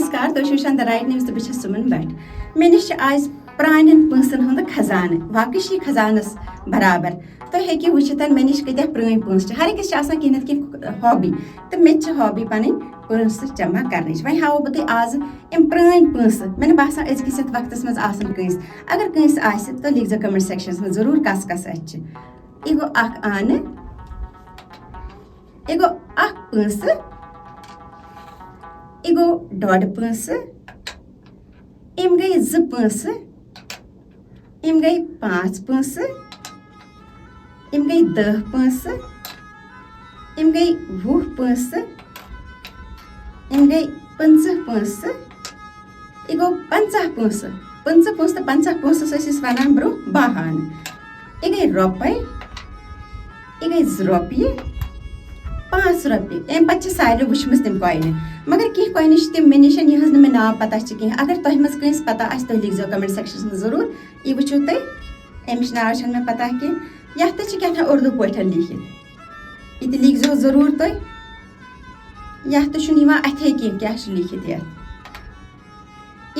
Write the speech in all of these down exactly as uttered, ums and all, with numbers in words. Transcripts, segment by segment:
نمسکار، تُہۍ چھِو وٕچھان The Right News تہٕ بہٕ چھَس سُمن بٹ۔ مےٚ نِش چھِ آز پرٛانٮ۪ن پونٛسَن ہُنٛد خزانہٕ، واقعی چھِ یہِ خزانَس برابر۔ تُہۍ ہیٚکِو وٕچھِتھ مےٚ نِش کۭتیٛاہ پرٛٲنۍ پونٛسہٕ چھِ۔ ہر أکِس چھِ آسان کینٛہہ نَتہٕ کینٛہہ ہابی، تہٕ مےٚ تہِ چھِ ہابی پَنٕنۍ پونٛسہٕ جمع کَرنٕچ۔ وۄنۍ ہاوو بہٕ تۄہہِ آز یِم پرٛٲنۍ پونٛسہٕ۔ مےٚ نہٕ باسان أزکِس یَتھ وقتَس منٛز آسَن کٲنٛسہِ۔ اگر کٲنٛسہِ آسہِ، تہٕ لیٖکھزیو comment sectionس منٛز ضروٗر کَس کَس اَتھِ چھِ۔ یہِ گوٚو اَکھ آنہٕ، یہِ گوٚو اَکھ پونٛسہٕ، یہِ گوٚو ڈۄڈ پونٛسہٕ، یِم گٔے زٕ پونٛسہٕ، یِم گٔے پانٛژھ پونٛسہٕ، یِم گٔے دَہ پونٛسہٕ، یِم گٔے وُہ پونٛسہٕ، یِم گٔے پٕنٛژٕہ پونٛسہٕ، یہِ گوٚو پنٛژاہ پونٛسہٕ۔ پٕنٛژٕہ پونٛسہٕ تہٕ پنٛژاہ پونٛسَس ٲسۍ أسۍ وَنان برٛونٛہہ باہ آنہٕ۔ یہِ گٔے رۄپَے، یہِ گٔے زٕ رۄپیہِ، پانٛژھ رۄپیہِ۔ اَمہِ پَتہٕ چھِ ساروِیو وٕچھمٕژ تِم کۄینہٕ، مگر کینٛہہ کۄینہٕ چھِ تِم مےٚ نِش، یِہٕنٛز نہٕ مےٚ ناو پَتہ چھِ کینٛہہ۔ اگر تۄہہِ منٛز کٲنٛسہِ پَتہ آسہِ، تُہۍ لیٖکھزیو comment sectionس منٛز ضروٗر۔ یہِ وٕچھِو تُہۍ، اَمِچ ناو چھَنہٕ مےٚ پَتہ کینٛہہ۔ یَتھ تہِ چھِ کیٛاہ تام اُردو پٲٹھۍ لیٖکھِتھ، یہِ تہِ لیٖکھزیو ضروٗر تُہۍ۔ یَتھ تہِ چھُنہٕ یِوان اَتھے کینٛہہ، کیٛاہ چھُ لیٖکھِتھ یَتھ۔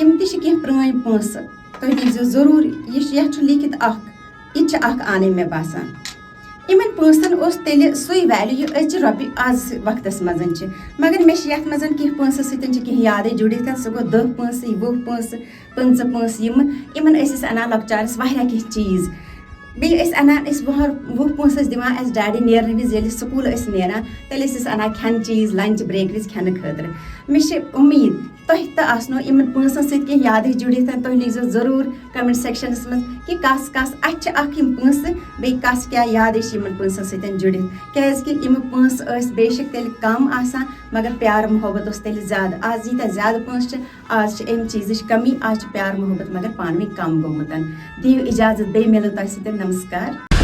یِم تہِ چھِ کینٛہہ پرٛٲنۍ پونٛسہٕ، تُہۍ لیٖکھزیو ضروٗر۔ یہِ چھُ، یَتھ چھُ لیٖکھِتھ اَکھ، یہِ تہِ چھِ اَکھ آنٕے مےٚ باسان۔ یِمَن پونٛسَن اوس تیٚلہِ سُے value، یہِ أزچہِ رۄپیہِ آز وقتَس منٛز چھِ، مگر مےٚ چھِ یَتھ منٛز کینٛہہ پونٛسہٕ سۭتۍ چھِ کینٛہہ یادٕے جُڑِتھ۔ سُہ گوٚو دَہ پونٛسہٕ، یہِ وُہ پونٛسہٕ، پٕنٛژٕہ پونٛسہٕ۔ یِم، یِمَن ٲسۍ أسۍ اَنان لۄکچارَس واریاہ کینٛہہ چیٖز۔ بیٚیہِ ٲسۍ اَنان أسۍ وُہَر-، وُہ پونٛسہٕ ٲسۍ دِوان اَسہِ ڈیڈی نیرنہٕ وِزِ، ییٚلہِ سکوٗل ٲسۍ نیران، تیٚلہِ ٲسۍ أسۍ اَنان کھٮ۪نہٕ چیٖز لنچ بریک وِزِ کھٮ۪نہٕ خٲطرٕ۔ مےٚ چھِ اُمید تۄہہِ تہِ آسنو یِمَن پونٛسَن سۭتۍ کینٛہہ یادٕے جُڑِتھ۔ تُہۍ لیٖکھزیو ضروٗر comment sectionس منٛز کہِ کَس کَس اَتھِ چھِ اَکھ یِم پونٛسہٕ، بیٚیہِ کَس کیٛاہ یادٕے چھِ یِمَن پونٛسَن سۭتۍ جُڑِتھ۔ کیٛازِکہِ یِم پونٛسہٕ ٲسۍ بے شک تیٚلہِ کَم آسان، مگر پیار محبت اوس تیٚلہِ زیادٕ۔ آز ییٖتیٛاہ زیادٕ پونٛسہٕ چھِ، آز چھِ اَمہِ چیٖزٕچ کمی، آز چھِ پیار محبت مگر پانہٕ ؤنۍ کَم گوٚمُت۔ دِیِو اِجازت، بیٚیہِ مِلو تۄہہِ سۭتۍ۔ نمسکار۔